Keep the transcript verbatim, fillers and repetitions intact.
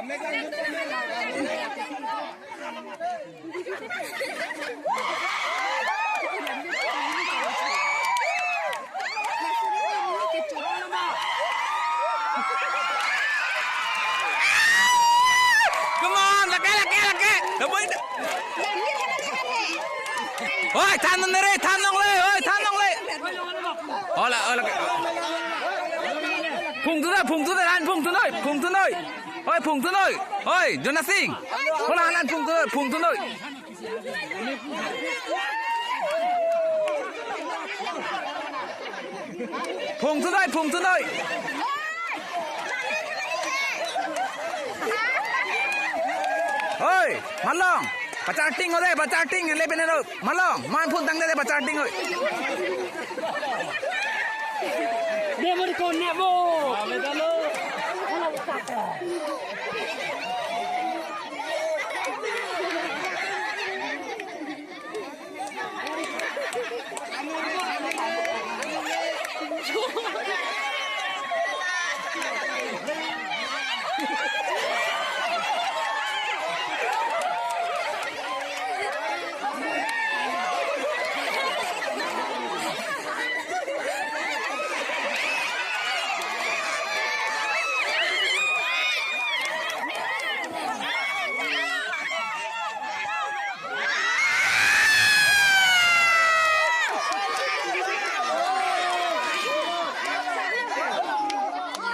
Come on, lake, lake, lake. Lapu-i. Oi, than nang re, than nang le, oi, than nang le. Hola, hola. Phungthunoi, phungthunoi, han phungthunoi, phungthunoi. Oi, phungthunoi. Oi, Jona Sing. Hola, han phungthunoi, phungthunoi. Phungthunoi, phungthunoi. Oi, malong. Pacharting ode, pacharting, le pene lo. Malong, man phun tangde, pacharting oi. Dia mau dikonek, Bu.